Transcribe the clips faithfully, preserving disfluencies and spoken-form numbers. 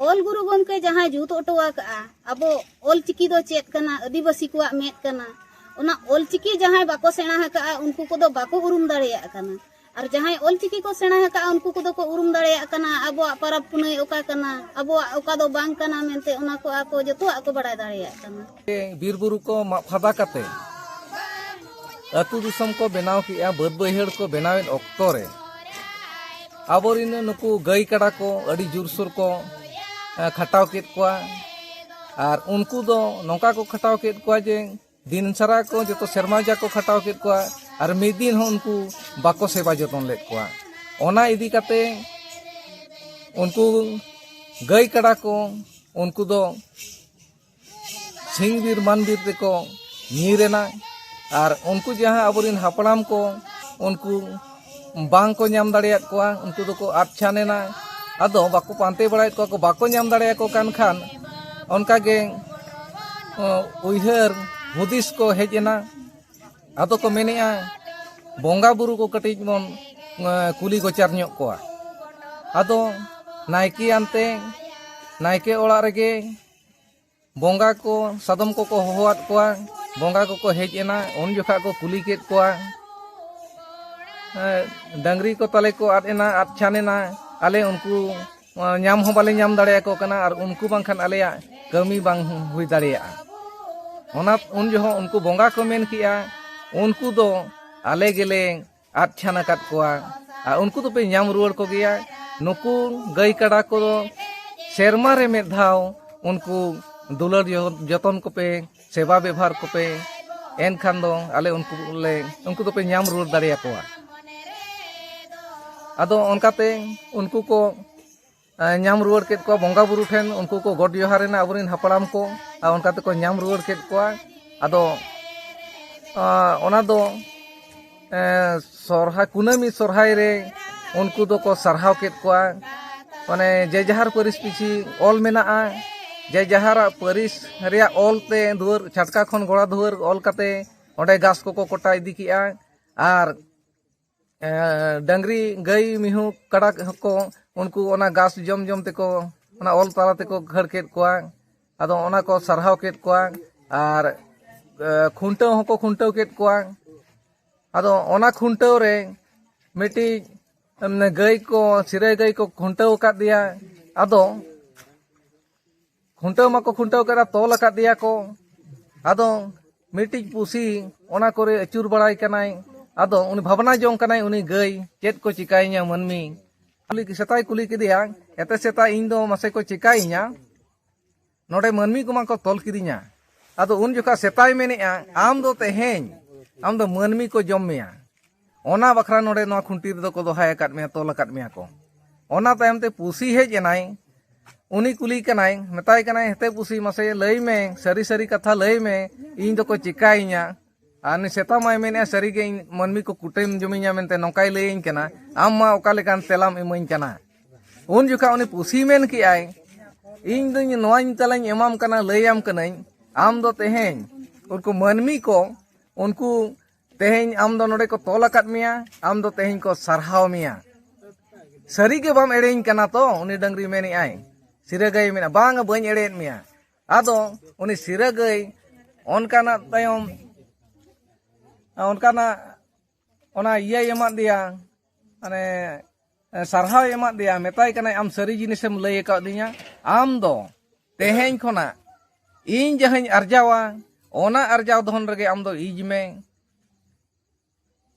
ᱚᱞ ᱜᱩᱨᱩ ᱜᱚᱢᱠᱮ ᱡᱟᱦᱟᱸᱭ ᱡᱩᱛ ᱦᱚᱴᱚ ᱟᱠᱟᱫᱼᱟ, ᱟᱵᱚ ᱚᱞᱪᱤᱠᱤ ᱫᱚ ᱪᱮᱫ ᱠᱟᱱᱟ, ᱟᱹᱫᱤᱵᱟᱹᱥᱤ ᱠᱚᱣᱟᱜ ᱢᱮᱫ ᱠᱟᱱᱟ, ᱚᱱᱟ ᱚᱞᱪᱤᱠᱤ ᱡᱟᱦᱟᱸᱭ ᱵᱟᱠᱚ ᱥᱮᱬᱟ ᱟᱠᱟᱫᱼᱟ, ᱩᱱᱠᱩ ᱠᱚᱫᱚ ᱵᱟᱠᱚ ᱩᱨᱩᱢ ᱫᱟᱲᱮᱭᱟᱜ ᱠᱟᱱᱟ᱾ ᱟᱨ ᱡᱟᱦᱟᱸᱭ ᱚᱞᱪᱤᱠᱤ ᱠᱚ ᱥᱮᱬᱟ ᱟᱠᱟᱫᱼᱟ, ᱩᱱᱠᱩ ᱠᱚᱫᱚ ᱠᱚ ᱩᱨᱩᱢ ᱫᱟᱲᱮᱭᱟᱜ ᱠᱟᱱᱟ, ᱟᱵᱚᱣᱟᱜ ᱯᱚᱨᱚᱵᱽ ᱯᱩᱱᱟᱹᱭ ᱚᱠᱟ ᱠᱟᱱᱟ, ᱟᱵᱚᱣᱟᱜ ᱚᱠᱟ ᱫᱚ ᱵᱟᱝ ᱠᱟᱱᱟ ᱢᱮᱱᱛᱮ, ᱚᱱᱟ ᱠᱚ ᱟᱠᱚ ᱡᱚᱛᱚᱣᱟᱜ ᱠᱚ ᱵᱟᱲᱟᱭ ᱫᱟᱲᱮᱭᱟᱜ ᱠᱟᱱᱟ᱾ ᱵᱤᱨ ᱵᱩᱨᱩ ᱠᱚ ᱢᱟᱜ ᱯᱷᱟᱫᱟ ᱠᱟᱛᱮ ᱟᱹᱛᱩ ᱫᱤᱥᱚᱢ ᱠᱚ ᱵᱮᱱᱟᱣ ᱠᱮᱜᱼᱟ, ᱵᱟᱹᱫᱽ ᱵᱟᱹᱭᱦᱟᱹᱲ ᱠᱚ ᱵᱮᱱᱟᱣᱮᱫ ᱚᱠᱛᱚ ᱨᱮ ᱟᱵᱚᱨᱮᱱ ᱱᱩᱠᱩ ᱜᱟᱹᱭ ᱠᱟᱰᱟ ᱠᱚ ᱟᱹᱰᱤ ᱡᱳᱨᱥᱳᱨ ᱠᱚ, ᱮ, ᱠᱷᱟᱴᱟᱣ ᱠᱮᱫ ᱠᱚᱣᱟ᱾ ᱟᱨ ᱩᱱᱠᱩ ᱫᱚ ᱱᱚᱝᱠᱟ ᱠᱚ ᱠᱷᱟᱴᱟᱣ ᱠᱮᱫ ᱠᱚᱣᱟ ᱡᱮ ᱫᱤᱱ ᱥᱟᱨᱟ ᱠᱚ ᱡᱚᱛᱚ ᱥᱮᱨᱢᱟ ᱡᱟ ᱠᱚ ᱠᱷᱟᱴᱟᱣ ᱠᱮᱫ ᱠᱚᱣᱟ, ᱟᱨ ᱢᱤᱫ ᱫᱤᱱ ᱦᱚᱸ ᱩᱱᱠᱩ ᱵᱟᱠᱚ ᱥᱮᱵᱟ ᱡᱚᱛᱚᱱ ᱞᱮᱫ ᱠᱚᱣᱟ᱾ ᱚᱱᱟ ᱤᱫᱤ ᱠᱟᱛᱮ ᱩᱱᱠᱩ ᱜᱟᱹᱭ ᱠᱟᱰᱟ ᱠᱚ, ᱩᱱᱠᱩ ᱫᱚ ᱥᱤᱧ ᱵᱤᱨ ᱢᱟᱱ ᱵᱤᱨ ᱛᱮᱠᱚ ᱧᱤᱨ ᱮᱱᱟ᱾ ᱟᱨ ᱩᱱᱠᱩ ᱡᱟᱦᱟᱸ ᱟᱵᱚᱨᱮᱱ ᱦᱟᱯᱲᱟᱢ ᱠᱚ, ᱩᱱᱠᱩ ᱵᱟᱝ ᱠᱚ ᱧᱟᱢ ᱫᱟᱲᱮᱭᱟᱫ ᱠᱚᱣᱟ, ᱩᱱᱠᱩ ᱫᱚᱠᱚ ᱟᱫ ᱪᱷᱟᱱ ᱮᱱᱟ᱾ ᱟᱫᱚ ᱵᱟᱠᱚ ᱯᱟᱱᱛᱮ ᱵᱟᱲᱟᱭᱮᱫ ᱠᱚᱣᱟ ᱠᱚ, ᱵᱟᱠᱚ ᱧᱟᱢ ᱫᱟᱲᱮᱭᱟᱠᱚ ᱠᱟᱱ ᱠᱷᱟᱱ, ᱚᱱᱠᱟ ᱜᱮ, ᱚ, ᱩᱭᱦᱟᱹᱨ ᱦᱩᱫᱤᱥ ᱠᱚ ᱦᱮᱡ ᱮᱱᱟ᱾ ᱟᱫᱚ ᱠᱚ ᱢᱮᱱᱮᱜᱼᱟ, ᱵᱚᱸᱜᱟ ᱵᱩᱨᱩ ᱠᱚ ᱠᱟᱹᱴᱤᱡ ᱵᱚᱱ, ᱮ, ᱠᱩᱞᱤ ᱜᱚᱪᱟᱨ ᱧᱚᱜ ᱠᱚᱣᱟ᱾ ᱟᱫᱚ ᱱᱟᱭᱠᱮ ᱟᱱᱛᱮ ᱱᱟᱭᱠᱮ ᱚᱲᱟᱜ ᱨᱮᱜᱮ ᱵᱚᱸᱜᱟ ᱠᱚ, ᱥᱟᱫᱚᱢ ᱠᱚᱠᱚ ᱦᱚᱦᱚᱣᱟᱫ ᱠᱚᱣᱟ, ᱵᱚᱸᱜᱟ ᱠᱚᱠᱚ ᱦᱮᱡ ᱮᱱᱟ᱾ ᱩᱱ ᱡᱚᱠᱷᱟ ᱠᱚ ᱠᱩᱞᱤ ᱠᱮᱫ ᱠᱚᱣᱟ, ᱮ, ᱰᱟᱹᱝᱨᱤ ᱠᱚ ᱛᱟᱞᱮ ᱠᱚ ᱟᱫ ᱮᱱᱟ, ᱟᱫ ᱪᱷᱟᱱ ᱮᱱᱟ, ᱟᱞᱮ ᱩᱱᱠᱩ, ᱮ, ᱧᱟᱢ ᱦᱚᱸ ᱵᱟᱞᱮ ᱧᱟᱢ ᱫᱟᱲᱮᱭᱟᱠᱚ ᱠᱟᱱᱟ, ᱟᱨ ᱩᱱᱠᱩ ᱵᱟᱝᱠᱷᱟᱱ ᱟᱞᱮᱭᱟᱜ ᱠᱟᱹᱢᱤ ᱵᱟᱝ ᱦᱩᱭ ᱫᱟᱲᱮᱭᱟᱜᱼᱟ᱾ ᱚᱱᱟ ᱩᱱ ᱡᱚᱦᱚᱜ ᱩᱱᱠᱩ ᱵᱚᱸᱜᱟ ᱠᱚ ᱢᱮᱱ ᱠᱮᱜᱼᱟ, ᱩᱱᱠᱩ ᱫᱚ ᱟᱞᱮ ᱜᱮᱞᱮ ᱟᱫ ᱪᱷᱟᱱ ᱟᱠᱟᱫ ᱠᱚᱣᱟ, ᱟᱨ ᱩᱱᱠᱩ ᱫᱚᱯᱮ ᱧᱟᱢ ᱨᱩᱣᱟᱹᱲ ᱠᱚᱜᱮᱭᱟ᱾ ᱱᱩᱠᱩ ᱜᱟᱹᱭ ᱠᱟᱰᱟ ᱠᱚᱫᱚ ᱥᱮᱨᱢᱟ ᱨᱮ ᱢᱤᱫ ᱫᱷᱟᱣ ᱩᱱᱠᱩ ᱫᱩᱞᱟᱹᱲ ᱡᱚ-, ᱡᱚᱛᱚᱱ ᱠᱚᱯᱮ, ᱥᱮᱵᱟ ᱵᱮᱵᱷᱟᱨ ᱠᱚᱯᱮ, ᱮᱱᱠᱷᱟᱱ ᱫᱚ ᱟᱞᱮ ᱩᱱᱠᱩ ᱞᱮ, ᱩᱱᱠᱩ ᱫᱚᱯᱮ ᱧᱟᱢ ᱨᱩᱣᱟᱹᱲ ᱫᱟᱲᱮᱭᱟᱠᱚᱣᱟ᱾ ᱟᱫᱚ ᱚᱱᱠᱟᱛᱮ ᱩᱱᱠᱩ ᱠᱚ ᱮ, ᱧᱟᱢ ᱨᱩᱣᱟᱹᱲ ᱠᱮᱫ ᱠᱚᱣᱟ ᱵᱚᱸᱜᱟ ᱵᱩᱨᱩ ᱴᱷᱮᱱ, ᱩᱱᱠᱩ ᱠᱚ ᱜᱚᱰ ᱡᱚᱦᱟᱨ ᱮᱱᱟ ᱟᱵᱚᱨᱮᱱ ᱦᱟᱯᱲᱟᱢ ᱠᱚ, ᱟᱨ ᱚᱱᱠᱟ ᱛᱮᱠᱚ ᱧᱟᱢ ᱨᱩᱣᱟᱹᱲ ᱠᱮᱫ ᱠᱚᱣᱟ᱾ ᱟᱫᱚ, ᱟ, ᱚᱱᱟ ᱫᱚ, ᱮ, ᱥᱚᱨᱦᱟᱭ, ᱠᱩᱱᱟᱹᱢᱤ ᱥᱚᱨᱦᱟᱭ ᱨᱮ ᱩᱱᱠᱩ ᱫᱚᱠᱚ ᱥᱟᱨᱦᱟᱣ ᱠᱮᱫ ᱠᱚᱣᱟ᱾ ᱢᱟᱱᱮ ᱡᱮ ᱡᱟᱦᱟᱨ ᱯᱟᱹᱨᱤᱥ ᱯᱤᱪᱷᱤ ᱚᱞ ᱢᱮᱱᱟᱜᱼᱟ, ᱡᱮ ᱡᱟᱦᱟᱨᱟᱜ ᱯᱟᱹᱨᱤᱥ ᱨᱮᱭᱟᱜ ᱚᱞ ᱛᱮ ᱫᱩᱣᱟᱹᱨ ᱪᱷᱟᱴᱠᱟ ᱠᱷᱚᱱ ᱜᱚᱲᱟ ᱫᱩᱣᱟᱹᱨ ᱚᱞ ᱠᱟᱛᱮ ᱚᱸᱰᱮ ᱜᱷᱟᱥ ᱠᱚᱠᱚ ᱠᱚᱴᱟ ᱤᱫᱤ ᱠᱮᱜᱼᱟ᱾ ᱟᱨ ᱮ, ᱰᱟᱹᱝᱨᱤ, ᱜᱟᱹᱭ, ᱢᱤᱦᱩ, ᱠᱟᱰᱟ ᱠᱚ ᱩᱱᱠᱩ ᱚᱱᱟ ᱜᱷᱟᱥ ᱡᱚᱢ ᱡᱚᱢ ᱛᱮᱠᱚ ᱚᱱᱟ ᱚᱞ ᱛᱟᱞᱟ ᱛᱮᱠᱚ ᱠᱷᱟᱹᱲ ᱠᱮᱫ ᱠᱚᱣᱟ᱾ ᱟᱫᱚ ᱚᱱᱟ ᱠᱚ ᱥᱟᱨᱦᱟᱣ ᱠᱮᱫ ᱠᱚᱣᱟ᱾ ᱟᱨ ᱮ, ᱠᱷᱩᱱᱴᱟᱹᱣ ᱦᱚᱸᱠᱚ ᱠᱷᱩᱱᱴᱟᱹᱣ ᱠᱮᱫ ᱠᱚᱣᱟ᱾ ᱟᱫᱚ ᱚᱱᱟ ᱠᱷᱩᱱᱴᱟᱹᱣ ᱨᱮ ᱢᱤᱫᱴᱤᱡ ᱢᱟᱱᱮ ᱜᱟᱹᱭ ᱠᱚ, ᱥᱤᱨᱟᱹ ᱜᱟᱹᱭ ᱠᱚ ᱠᱷᱩᱱᱴᱟᱹᱣ ᱟᱠᱟᱫᱮᱭᱟ᱾ ᱟᱫᱚ ᱠᱷᱩᱱᱴᱟᱹᱣ ᱢᱟᱠᱚ ᱠᱷᱩᱱᱴᱟᱹᱣ ᱠᱮᱫᱟ, ᱛᱚᱞ ᱟᱠᱟᱫᱮᱭᱟ ᱠᱚ᱾ ᱟᱫᱚ ᱢᱤᱫᱴᱤᱡ ᱯᱩᱥᱤ ᱚᱱᱟ ᱠᱚᱨᱮ ᱟᱹᱪᱩᱨ ᱵᱟᱲᱟᱭ ᱠᱟᱱᱟᱭ᱾ ᱟᱫᱚ ᱩᱱᱤ ᱵᱷᱟᱵᱽᱱᱟ ᱡᱚᱝ ᱠᱟᱱᱟᱭ, ᱩᱱᱤ ᱜᱟᱹᱭ ᱪᱮᱫ ᱠᱚ ᱪᱤᱠᱟᱹᱭᱤᱧᱟ ᱢᱟᱹᱱᱢᱤ᱾ ᱠᱩᱞᱤ, ᱥᱮᱛᱟᱭ ᱠᱩᱞᱤ ᱠᱮᱫᱮᱭᱟ, "ᱮᱛᱮ ᱥᱮᱛᱟ, ᱤᱧ ᱫᱚ ᱢᱟᱥᱮ ᱠᱚ ᱪᱤᱠᱟᱹᱭᱤᱧᱟ? ᱱᱚᱰᱮ ᱢᱟᱹᱱᱢᱤ ᱠᱚᱢᱟ ᱠᱚ ᱛᱚᱞ ᱠᱤᱫᱤᱧᱟ᱾" ᱟᱫᱚ ᱩᱱ ᱡᱚᱠᱷᱟ ᱥᱮᱛᱟᱭ ᱢᱮᱱᱮᱜᱼᱟ, "ᱟᱢ ᱫᱚ ᱛᱮᱦᱮᱧ, ᱟᱢ ᱫᱚ ᱢᱟᱹᱱᱢᱤ ᱠᱚ ᱡᱚᱢ ᱢᱮᱭᱟ᱾ ᱚᱱᱟ ᱵᱟᱠᱷᱨᱟ ᱱᱚᱰᱮ ᱱᱚᱣᱟ ᱠᱷᱩᱱᱴᱤ ᱨᱮᱫᱚ ᱠᱚ ᱫᱚᱦᱚ ᱟᱠᱟᱫ ᱢᱮᱭᱟ, ᱛᱚᱞ ᱟᱠᱟᱫ ᱢᱮᱭᱟ ᱠᱚ᱾" ᱚᱱᱟ ᱛᱟᱭᱚᱢ ᱛᱮ ᱯᱩᱥᱤ ᱦᱮᱡ ᱮᱱᱟᱭ᱾ ᱩᱱᱤ ᱠᱩᱞᱤ ᱠᱟᱱᱟᱭ, ᱢᱮᱛᱟᱭ ᱠᱟᱱᱟᱭ, "ᱦᱮᱛᱮ ᱯᱩᱥᱤ, ᱢᱟᱥᱮ ᱞᱟᱹᱭ ᱢᱮ, ᱥᱟᱹᱨᱤ ᱥᱟᱹᱨᱤ ᱠᱟᱛᱷᱟ ᱞᱟᱹᱭ ᱢᱮ, ᱤᱧ ᱫᱚᱠᱚ ᱪᱤᱠᱟᱭᱤᱧᱟ?" ᱟᱨ ᱩᱱᱤ ᱥᱮᱛᱟ ᱢᱟᱭ ᱢᱮᱱᱮᱫᱼᱟ, "ᱥᱟᱹᱨᱤᱜᱮ ᱤᱧ ᱢᱟᱹᱱᱢᱤ ᱠᱚ ᱠᱩᱴᱟᱹᱢ ᱡᱚᱢᱤᱧᱟ ᱢᱮᱱᱛᱮ ᱱᱚᱝᱠᱟᱭ ᱞᱟᱹᱭᱟᱹᱧ ᱠᱟᱱᱟ, ᱟᱢ ᱢᱟ ᱚᱠᱟ ᱞᱮᱠᱟᱱ ᱛᱮᱞᱟᱢ ᱤᱢᱟᱹᱧ ᱠᱟᱱᱟ?" ᱩᱱ ᱡᱚᱠᱷᱟ ᱩᱱᱤ ᱯᱩᱥᱤ ᱢᱮᱱ ᱠᱮᱜᱼᱟᱭ, "ᱤᱧ ᱫᱚᱧ ᱱᱚᱣᱟᱧ ᱛᱮᱞᱟᱧ ᱮᱢᱟᱢ ᱠᱟᱱᱟ, ᱞᱟᱹᱭᱟᱢ ᱠᱟᱹᱱᱟᱹᱧ, ᱟᱢ ᱫᱚ ᱛᱮᱦᱮᱧ ᱩᱱᱠᱩ ᱢᱟᱹᱱᱢᱤ ᱠᱚ, ᱩᱱᱠᱩ ᱛᱮᱦᱮᱧ ᱟᱢ ᱫᱚ ᱱᱚᱰᱮ ᱠᱚ ᱛᱚᱞ ᱟᱠᱟᱫ ᱢᱮᱭᱟ, ᱟᱢ ᱫᱚ ᱛᱮᱦᱮᱧ ᱠᱚ ᱥᱟᱨᱦᱟᱣ ᱢᱮᱭᱟ᱾ ᱥᱟᱹᱨᱤ ᱜᱮ ᱵᱟᱢ ᱮᱲᱮᱧ ᱠᱟᱱᱟ ᱛᱚ?" ᱩᱱᱤ ᱰᱟᱹᱝᱨᱤ ᱢᱮᱱᱮᱜᱼᱟᱭ, ᱥᱤᱨᱟᱹ ᱜᱟᱹᱭ ᱢᱮᱱᱟ, "ᱵᱟᱝ, ᱵᱟᱹᱧ ᱮᱲᱮᱭᱮᱫ ᱢᱮᱭᱟ᱾" ᱟᱫᱚ ᱩᱱᱤ ᱥᱤᱨᱟᱹ ᱜᱟᱹᱭ ᱚᱱᱠᱟᱱᱟᱜ ᱛᱟᱭᱚᱢ, ᱚᱱᱠᱟᱱᱟᱜ ᱚᱱᱟ ᱤᱭᱟᱹᱭ ᱮᱢᱟᱫᱮᱭᱟ, ᱢᱟᱱᱮ, ᱥᱟᱨᱦᱟᱣ ᱮᱢᱟᱫᱮᱭᱟ, ᱢᱮᱛᱟᱭ ᱠᱟᱱᱟᱭ, "ᱟᱢ ᱥᱟᱹᱨᱤ ᱡᱤᱱᱤᱥᱮᱢ ᱞᱟᱹᱭ ᱟᱠᱟᱫᱤᱧᱟ, ᱟᱢ ᱫᱚ ᱛᱮᱦᱮᱧ ᱠᱷᱚᱱᱟᱜ ᱤᱧ ᱡᱟᱦᱟᱸᱧ ᱟᱨᱡᱟᱣᱟ, ᱚᱱᱟ ᱟᱨᱡᱟᱣ ᱫᱷᱚᱱ ᱨᱮᱜᱮ ᱟᱢ ᱫᱚ ᱤᱡ ᱢᱮ᱾"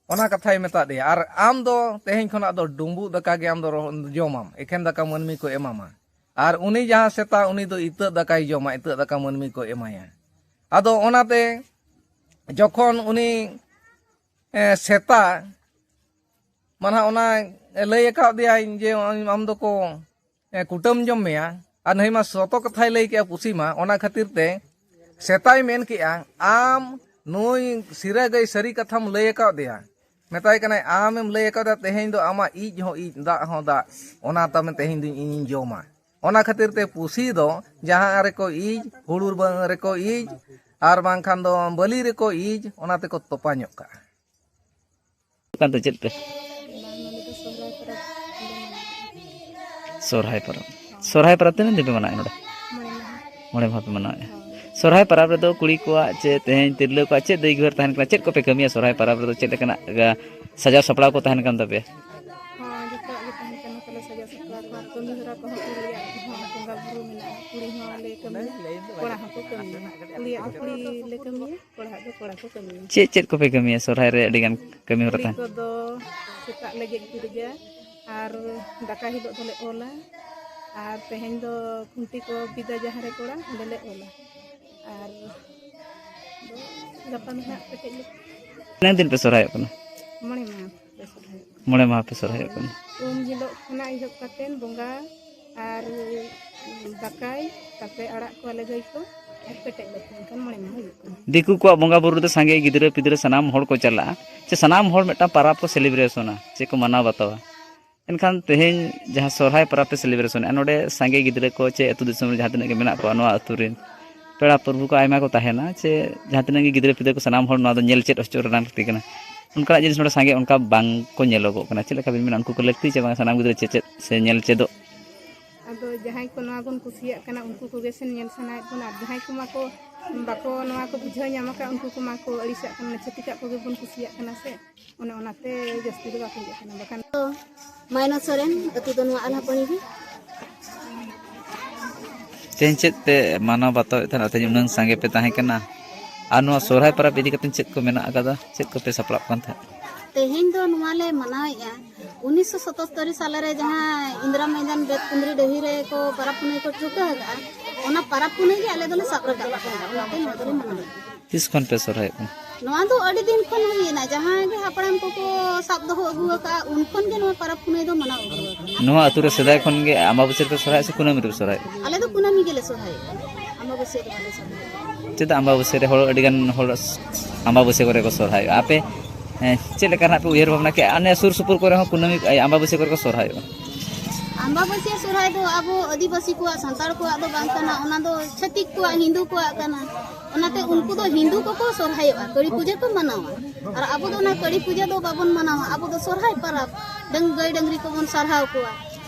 ᱚᱱᱟ ᱠᱟᱛᱷᱟᱭ ᱢᱮᱛᱟᱫᱮᱭᱟ᱾ "ᱟᱨ ᱟᱢ ᱫᱚ ᱛᱮᱦᱮᱧ ᱠᱷᱚᱱᱟᱜ ᱫᱚ ᱰᱩᱸᱵᱩᱜ ᱫᱟᱠᱟ ᱜᱮ ᱟᱢ ᱫᱚ ᱨᱚ-, ᱡᱚᱢᱟᱢ, ᱮᱠᱷᱮᱱ ᱫᱟᱠᱟ ᱢᱟᱹᱱᱢᱤ ᱠᱚ ᱮᱢᱟᱢᱟ᱾ ᱟᱨ ᱩᱱᱤ ᱡᱟᱦᱟᱸ ᱥᱮᱛᱟ, ᱩᱱᱤ ᱫᱚ ᱤᱛᱟᱹᱜ ᱫᱟᱠᱟᱭ ᱡᱚᱢᱟ, ᱤᱛᱟᱹᱜ ᱫᱟᱠᱟ ᱢᱟᱹᱱᱢᱤ ᱠᱚ ᱮᱢᱟᱭᱟ᱾" ᱟᱫᱚ ᱚᱱᱟᱛᱮ ᱡᱚᱠᱷᱚᱱ ᱩᱱᱤ, ᱮ, ᱥᱮᱛᱟ, ᱢᱟᱱᱮ ᱚᱱᱟ ᱞᱟᱹᱭ ᱟᱠᱟᱫ ᱫᱮᱭᱟᱭ ᱡᱮ, "ᱟᱢ ᱫᱚᱠᱚ ᱮ, ᱠᱩᱴᱟᱹᱢ ᱡᱚᱢ ᱢᱮᱭᱟ, ᱟᱨ ᱱᱩᱭ ᱢᱟ ᱥᱚᱛᱚ ᱠᱟᱛᱷᱟᱭ ᱞᱟᱹᱭ ᱠᱮᱜᱼᱟ ᱯᱩᱥᱤ ᱢᱟ", ᱚᱱᱟ ᱠᱷᱟᱹᱛᱤᱨ ᱛᱮ ᱥᱮᱛᱟᱭ ᱢᱮᱱ ᱠᱮᱜᱼᱟ, "ᱟᱢ ᱱᱩᱭ ᱥᱤᱨᱟᱹ ᱜᱟᱹᱭ ᱥᱟᱹᱨᱤ ᱠᱟᱛᱷᱟᱢ ᱞᱟᱹᱭ ᱟᱠᱟᱫᱮᱭᱟ", ᱢᱮᱛᱟᱭ ᱠᱟᱱᱟᱭ, "ᱟᱢᱮᱢ ᱞᱟᱹᱭ ᱟᱠᱟᱫᱟ ᱛᱮᱦᱮᱧ ᱫᱚ ᱟᱢᱟᱜ ᱤᱡ ᱦᱚᱸ ᱤᱡ, ᱫᱟᱜ ᱦᱚᱸ ᱫᱟᱜ, ᱚᱱᱟ ᱛᱟᱢᱮ ᱛᱮᱦᱮᱧ ᱫᱚ ᱤᱧᱤᱧ ᱡᱚᱢᱟ᱾" ᱚᱱᱟ ᱠᱷᱟᱹᱛᱤᱨ ᱛᱮ ᱯᱩᱥᱤ ᱫᱚ ᱡᱟᱦᱟᱸ ᱨᱮᱠᱚ ᱤᱡ, ᱦᱩᱲᱩ ᱵᱟᱹ-, ᱨᱮᱠᱚ ᱤᱡ, ᱟᱨ ᱵᱟᱝᱠᱷᱟᱱ ᱫᱚ ᱵᱟᱹᱞᱤ ᱨᱮᱠᱚ ᱤᱡ, ᱚᱱᱟ ᱛᱮᱠᱚ ᱛᱚᱯᱟ ᱧᱚᱜ ᱠᱟᱜᱼᱟ᱾ ᱠᱟᱱ ᱫᱚ ᱪᱮᱫ ᱯᱮ? ᱥᱚᱨᱦᱟᱭ ᱯᱚᱨᱚᱵᱽ᱾ ᱥᱚᱨᱦᱟᱭ ᱯᱚᱨᱚᱵᱽ ᱛᱤᱱᱟᱹᱜ ᱫᱤᱱ ᱯᱮ ᱢᱟᱱᱟᱣᱮᱫᱼᱟ ᱱᱚᱰᱮ? ᱢᱚᱬᱮ ᱢᱟᱦᱟ᱾ ᱢᱚᱬᱮ ᱢᱟᱦᱟ ᱯᱮ ᱢᱟᱱᱟᱣᱮᱫᱼᱟ᱾ ᱦᱳᱭ᱾ ᱥᱚᱨᱦᱟᱭ ᱯᱚᱨᱚᱵᱽ ᱨᱮᱫᱚ ᱠᱩᱲᱤ ᱠᱚᱣᱟᱜ ᱪᱮ ᱛᱮᱦᱮᱧ ᱛᱤᱨᱞᱟᱹ ᱠᱚᱣᱟᱜ ᱪᱮᱫ ᱫᱟᱹᱭ ᱜᱩᱦᱟᱹᱨ ᱛᱟᱦᱮᱱ ᱠᱟᱱᱟ? ᱪᱮᱫ ᱠᱚᱯᱮ ᱠᱟᱹᱢᱤᱭᱟ ᱥᱚᱨᱦᱟᱭ ᱯᱚᱨᱚᱵᱽ ᱨᱮᱫᱚ? ᱪᱮᱫ ᱞᱮᱠᱟᱱᱟᱜ, ᱟ, ᱥᱟᱡᱟᱣ ᱥᱟᱯᱲᱟᱣ ᱠᱚ ᱛᱟᱦᱮᱱ ᱠᱟᱱ ᱛᱟᱯᱮᱭᱟ? ᱦᱚᱸ, ᱡᱚᱛᱚᱣᱟᱜ ᱜᱮ ᱛᱟᱦᱮᱱ ᱠᱟᱱᱟ ᱛᱟᱞᱮ ᱥᱟᱡᱟᱣ ᱥᱟᱯᱲᱟᱣ ᱠᱚ ᱟᱨ ᱠᱟᱹᱢᱤ ᱦᱚᱨᱟ ᱠᱚᱦᱚᱸ ᱠᱩᱲᱤᱭᱟᱜ ᱦᱚᱸ ᱵᱚᱸᱜᱟ ᱵᱩᱨᱩ ᱢᱮᱱᱟᱜᱼᱟ᱾ ᱠᱩᱲᱤ ᱦᱚᱸᱞᱮ ᱠᱟᱹᱢᱤᱭᱟ, ᱠᱚᱲᱟ ᱦᱚᱸᱠᱚ ᱠᱟᱹᱢᱤᱭᱟ᱾ ᱠᱩᱲᱤᱭᱟᱜ ᱫᱚ ᱠᱩᱲᱤ ᱞᱮ ᱠᱟᱹᱢᱤᱭᱟ, ᱠᱚᱲᱟᱣᱟᱜ ᱫᱚ ᱠᱚᱲᱟ ᱠᱚ ᱠᱟᱹᱢᱤᱭᱟ᱾ ᱪᱮᱫ ᱪᱮᱫ ᱠᱚᱯᱮ ᱠᱟᱹᱢᱤᱭᱟ ᱥᱚᱨᱦᱟᱭ ᱨᱮ? ᱟᱹᱰᱤ ᱜᱟᱱ ᱠᱟᱹᱢᱤ ᱦᱚᱨᱟ ᱠᱩᱲᱤ ᱛᱟᱦᱮᱱ᱾ ᱠᱚᱫᱚ ᱥᱮᱛᱟᱜ ᱞᱮ ᱜᱮᱡ ᱜᱩᱨᱤᱡᱟ ᱟᱨ ᱫᱟᱠᱟ ᱦᱤᱞᱳᱜ ᱫᱚᱞᱮ ᱚᱞᱟ ᱟᱨ ᱛᱮᱦᱮᱧ ᱫᱚ ᱠᱷᱩᱱᱴᱤ ᱠᱚ ᱵᱤᱫᱟ ᱡᱟᱦᱟᱸ ᱨᱮ ᱠᱚᱲᱟ, ᱚᱸᱰᱮ ᱞᱮ ᱚᱞᱟ᱾ ᱟᱨ ᱫᱚ ᱜᱟᱯᱟ ᱫᱚ ᱦᱟᱸᱜ ᱯᱮᱴᱮᱡ ᱞᱮ ᱛᱤᱱᱟᱹᱜ ᱫᱤᱱ ᱯᱮ ᱥᱚᱨᱦᱟᱭᱚᱜ ᱠᱟᱱᱟ? ᱢᱚᱬᱮ ᱢᱟᱦᱟ ᱞᱮ ᱥᱚᱨᱦᱟᱭᱚᱜ ᱠᱟᱱᱟ᱾ ᱢᱚᱬᱮ ᱢᱟᱦᱟ ᱯᱮ ᱥᱚᱨᱦᱟᱭᱚᱜ ᱠᱟᱱᱟ᱾ ᱩᱢ ᱦᱤᱞᱳᱜ ᱠᱷᱚᱱᱟᱜ ᱮᱦᱚᱵ ᱠᱟᱛᱮ ᱵᱚᱸᱜᱟ ᱟᱨ ᱫᱟᱠᱟᱭ, ᱛᱟᱯᱮ ᱟᱲᱟᱜ ᱠᱚᱣᱟᱞᱮ ᱜᱟᱹᱭ ᱠᱚ, ᱟᱨ ᱯᱮᱴᱮᱡ ᱞᱮ ᱮᱱᱠᱷᱟᱱ ᱢᱚᱬᱮ ᱢᱟᱦᱟ ᱦᱩᱭᱩᱜ ᱠᱟᱱᱟ᱾ ᱫᱤᱠᱩ ᱠᱚᱣᱟᱜ ᱵᱚᱸᱜᱟ ᱵᱩᱨᱩ ᱨᱮᱫᱚ ᱥᱟᱸᱜᱮ ᱜᱤᱫᱽᱨᱟᱹ ᱯᱤᱫᱽᱨᱟᱹ ᱥᱟᱱᱟᱢ ᱦᱚᱲ ᱠᱚ ᱪᱟᱞᱟᱜᱼᱟ, ᱥᱮ ᱥᱟᱱᱟᱢ ᱦᱚᱲ ᱢᱤᱫᱴᱟᱝ ᱯᱟᱨᱟᱵᱽ ᱠᱚ ᱥᱮᱞᱤᱵᱨᱮᱥᱚᱱᱟ, ᱥᱮ ᱠᱚ ᱢᱟᱱᱟᱣ ᱵᱟᱛᱟᱣᱟ᱾ ᱮᱱᱠᱷᱟᱱ ᱛᱮᱦᱮᱧ ᱡᱟᱦᱟᱸ ᱥᱚᱨᱦᱟᱭ ᱯᱚᱨᱚᱵᱽ ᱯᱮ ᱥᱮᱞᱤᱵᱨᱮᱥᱚᱱᱮᱫᱼᱟ, ᱱᱚᱰᱮ ᱥᱟᱸᱜᱮ ᱜᱤᱫᱽᱨᱟᱹ ᱠᱚ ᱪᱮ ᱟᱹᱛᱩ ᱫᱤᱥᱚᱢ ᱨᱮ ᱡᱟᱦᱟᱸ ᱛᱤᱱᱟᱹᱜ ᱜᱮ ᱢᱮᱱᱟᱜ ᱠᱚᱣᱟ, ᱱᱚᱣᱟ ᱟᱹᱛᱩ ᱨᱮᱱ ᱯᱮᱲᱟ ᱯᱨᱚᱵᱷᱩ ᱠᱚ ᱟᱭᱢᱟ ᱠᱚ ᱛᱟᱦᱮᱱᱟ, ᱪᱮ ᱡᱟᱦᱟᱸ ᱛᱤᱱᱟᱹᱜ ᱜᱮ ᱜᱤᱫᱽᱨᱟᱹ ᱯᱤᱫᱽᱨᱟᱹ ᱠᱚ ᱥᱟᱱᱟᱢ ᱦᱚᱲ ᱱᱚᱣᱟ ᱫᱚ ᱧᱮᱞ ᱪᱮᱫ ᱦᱚᱪᱚ ᱨᱮᱱᱟᱜ ᱞᱟᱹᱠᱛᱤ ᱠᱟᱱᱟ᱾ ᱚᱱᱠᱟᱱᱟᱜ ᱡᱤᱱᱤᱥ ᱱᱚᱰᱮ ᱥᱟᱸᱜᱮ ᱚᱱᱠᱟ ᱵᱟᱝ ᱠᱚ ᱧᱮᱞᱚᱜᱚᱜ ᱠᱟᱱᱟ᱾ ᱪᱮᱫ ᱞᱮᱠᱟ ᱵᱤᱱ ᱢᱮᱱᱟ, ᱩᱱᱠᱩ ᱠᱚ ᱞᱟᱹᱠᱛᱤ ᱪᱮ ᱵᱟᱝ ᱥᱟᱱᱟᱢ ᱜᱤᱫᱽᱨᱟᱹ ᱪᱮᱪᱮᱫ ᱥᱮ ᱧᱮᱞ ᱪᱮᱫᱚᱜ? ᱟᱫᱚ ᱡᱟᱦᱟᱸᱭ ᱠᱚ ᱱᱚᱣᱟ ᱵᱚᱱ ᱠᱩᱥᱤᱭᱟᱜ ᱠᱟᱱᱟ, ᱩᱱᱠᱩ ᱠᱚᱜᱮ ᱥᱮ ᱧᱮᱞ ᱥᱟᱱᱟᱭᱮᱫ ᱵᱚᱱᱟ, ᱟᱨ ᱡᱟᱦᱟᱸᱭ ᱠᱚᱢᱟ ᱠᱚ ᱵᱟᱠᱚ ᱱᱚᱣᱟ ᱠᱚ ᱵᱩᱡᱷᱟᱹᱣ ᱧᱟᱢ ᱟᱠᱟᱫ, ᱩᱱᱠᱩ ᱠᱚᱢᱟ ᱠᱚ ᱟᱹᱲᱤᱥᱟᱜ ᱠᱟᱱᱟ, ᱪᱷᱟᱹᱛᱤᱠᱟᱜ ᱠᱚᱜᱮ ᱵᱚᱱ ᱠᱩᱥᱤᱭᱟᱜ ᱠᱟᱱᱟ ᱥᱮ, ᱚᱱᱮ ᱚᱱᱟᱛᱮ ᱡᱟᱹᱥᱛᱤ ᱫᱚ ᱵᱟᱠᱚ ᱦᱤᱡᱩᱜ ᱠᱟᱱᱟ᱾ ᱵᱟᱠᱷᱟᱱ ᱛᱚ, ᱢᱟᱭᱱᱟ ᱥᱚᱨᱮᱱ, ᱟᱹᱛᱩ ᱫᱚ ᱱᱚᱣᱟ ᱟᱞᱦᱟᱯᱟᱹᱲᱤ ᱜᱮ᱾ ᱛᱮᱦᱮᱧ ᱪᱮᱫ ᱯᱮ ᱢᱟᱱᱟᱣ ᱵᱟᱛᱟᱣᱮᱫ ᱛᱟᱦᱮᱱᱟ? ᱛᱮᱦᱮᱧ ᱩᱱᱟᱹᱝ ᱥᱟᱸᱜᱮ ᱯᱮ ᱛᱟᱦᱮᱸ ᱠᱟᱱᱟ, ᱟᱨ ᱱᱚᱣᱟ ᱥᱚᱨᱦᱟᱭ ᱯᱚᱨᱚᱵᱽ ᱤᱫᱤ ᱠᱟᱛᱮ ᱪᱮᱫ ᱠᱚ ᱢᱮᱱᱟᱜ ᱟᱠᱟᱫᱟ? ᱪᱮᱫ ᱠᱚᱯᱮ ᱥᱟᱯᱲᱟᱜ ᱠᱟᱱ ᱛᱟᱦᱮᱸᱫ? ᱛᱮᱦᱮᱧ ᱫᱚ ᱱᱚᱣᱟ ᱞᱮ ᱢᱟᱱᱟᱣᱮᱫᱼᱟ, ᱩᱱᱤᱥᱥᱚ ᱥᱟᱛᱟᱛᱛᱳᱨ ᱥᱟᱞ ᱨᱮ ᱡᱟᱦᱟᱸ ᱤᱱᱫᱤᱨᱟ ᱢᱚᱭᱫᱟᱱ ᱵᱮᱛᱠᱩᱸᱫᱽᱨᱤ ᱰᱟᱹᱦᱤ ᱨᱮ ᱠᱚ ᱯᱟᱨᱟᱵᱽ ᱯᱩᱱᱟᱹᱭ ᱠᱚ ᱴᱷᱟᱹᱣᱠᱟᱹ ᱟᱠᱟᱫᱼᱟ, ᱚᱱᱟ ᱯᱟᱨᱟᱵᱽ ᱯᱩᱱᱟᱹᱭ ᱜᱮ ᱟᱞᱮ ᱫᱚᱞᱮ ᱥᱟᱵ ᱨᱟᱠᱟᱵ ᱟᱠᱟᱫᱟ, ᱚᱱᱟᱛᱮ ᱱᱚᱣᱟ ᱫᱚᱞᱮ ᱢᱟᱱᱟᱣᱮᱫᱼᱟ᱾ ᱛᱤᱥ ᱠᱷᱚᱱ ᱯᱮ ᱥᱚᱨᱦᱟᱭᱚᱜ ᱠᱟᱱᱟ? ᱱᱚᱣᱟ ᱫᱚ ᱟᱹᱰᱤ ᱫᱤᱱ ᱠᱷᱚᱱ ᱦᱩᱭᱮᱱᱟ, ᱡᱟᱦᱟᱸ ᱜᱮ ᱦᱟᱯᱲᱟᱢ ᱠᱚᱠᱚ ᱥᱟᱵ ᱫᱚᱦᱚ ᱟᱹᱜᱩ ᱟᱠᱟᱫᱼᱟ, ᱩᱱ ᱠᱷᱚᱱ ᱜᱮ ᱱᱚᱣᱟ ᱯᱟᱨᱟᱵᱽ ᱯᱩᱱᱟᱹᱭ ᱫᱚ ᱢᱟᱱᱟᱣ ᱟᱹᱜᱩ ᱟᱠᱟᱱᱟ᱾ ᱱᱚᱣᱟ ᱟᱹᱛᱩ ᱨᱮ ᱥᱮᱫᱟᱭ ᱠᱷᱚᱱ ᱜᱮ ᱟᱢᱵᱟᱵᱟᱹᱥᱭᱟᱹ ᱨᱮᱯᱮ ᱥᱚᱨᱦᱟᱭᱚᱜᱼᱟ ᱥᱮ ᱠᱩᱱᱟᱹᱢᱤ ᱨᱮᱯᱮ ᱥᱚᱨᱦᱟᱭᱚᱜᱼᱟ? ᱟᱞᱮ ᱫᱚ ᱠᱩᱱᱟᱹᱢᱤ ᱜᱮᱞᱮ ᱥᱚᱨᱦᱟᱭᱚᱜᱼᱟ, ᱟᱢᱵᱟᱵᱟᱹᱥᱭᱟᱹ ᱫᱚ ᱵᱟᱞᱮ ᱥᱚᱨᱦᱟᱭᱚᱜᱼᱟ᱾ ᱪᱮᱫᱟᱜ ᱟᱢᱵᱟᱵᱟᱹᱥᱭᱟᱹ ᱨᱮ ᱦᱚᱲ, ᱟᱹᱰᱤ ᱜᱟᱱ ᱦᱚᱲ ᱟᱢᱵᱟᱵᱟᱹᱥᱭᱟᱹ ᱠᱚᱨᱮ ᱠᱚ ᱥᱚᱨᱦᱟᱭᱚᱜᱼᱟ? ᱟᱯᱮ, ᱮᱸ, ᱪᱮᱫ ᱞᱮᱠᱟ ᱱᱟᱜ ᱯᱮ ᱩᱭᱦᱟᱹᱨ ᱵᱷᱟᱵᱽᱱᱟ ᱠᱮᱜᱼᱟ? ᱟᱨ ᱱᱤᱭᱟᱹ ᱥᱩᱨ ᱥᱩᱯᱩᱨ ᱠᱚᱨᱮ ᱦᱚᱸ ᱠᱩᱱᱟᱹᱢᱤ, ᱮ, ᱟᱢᱵᱟᱵᱟᱹᱥᱭᱟᱹ ᱠᱚᱨᱮ ᱠᱚ ᱥᱚᱨᱦᱟᱭᱚᱜᱼᱟ᱾ ᱟᱢᱵᱟᱵᱟᱹᱥᱭᱟᱹ ᱥᱚᱨᱦᱟᱭ ᱫᱚ ᱟᱵᱚ ᱟᱹᱫᱤᱵᱟᱹᱥᱤ ᱠᱚᱣᱟᱜ, ᱥᱟᱱᱛᱟᱲ ᱠᱚᱣᱟᱜ ᱫᱚ ᱵᱟᱝ ᱠᱟᱱᱟ, ᱚᱱᱟ ᱫᱚ ᱪᱷᱟᱹᱛᱤᱠ ᱠᱚᱣᱟᱜ, ᱦᱤᱱᱫᱩ ᱠᱚᱣᱟᱜ ᱠᱟᱱᱟ᱾ ᱚᱱᱟᱛᱮ ᱩᱱᱠᱩ ᱫᱚ ᱦᱤᱱᱫᱩ ᱠᱚᱠᱚ ᱥᱚᱨᱦᱟᱭᱚᱜᱼᱟ, ᱠᱟᱹᱲᱤ ᱯᱩᱡᱟᱹ ᱠᱚ ᱢᱟᱱᱟᱣᱟ᱾ ᱟᱨ ᱟᱵᱚ ᱫᱚ ᱚᱱᱟ ᱠᱟᱹᱲᱤ ᱯᱩᱡᱟᱹ ᱫᱚ ᱵᱟᱵᱚᱱ ᱢᱟᱱᱟᱣᱟ, ᱟᱵᱚ ᱫᱚ ᱥᱚᱨᱦᱟᱭ ᱯᱟᱨᱟᱵᱽ, ᱰᱟᱹᱝ-, ᱜᱟᱹᱭ ᱰᱟᱹᱝᱨᱤ ᱠᱚᱵᱚᱱ ᱥᱟᱨᱦᱟᱣ ᱠᱚᱣᱟ᱾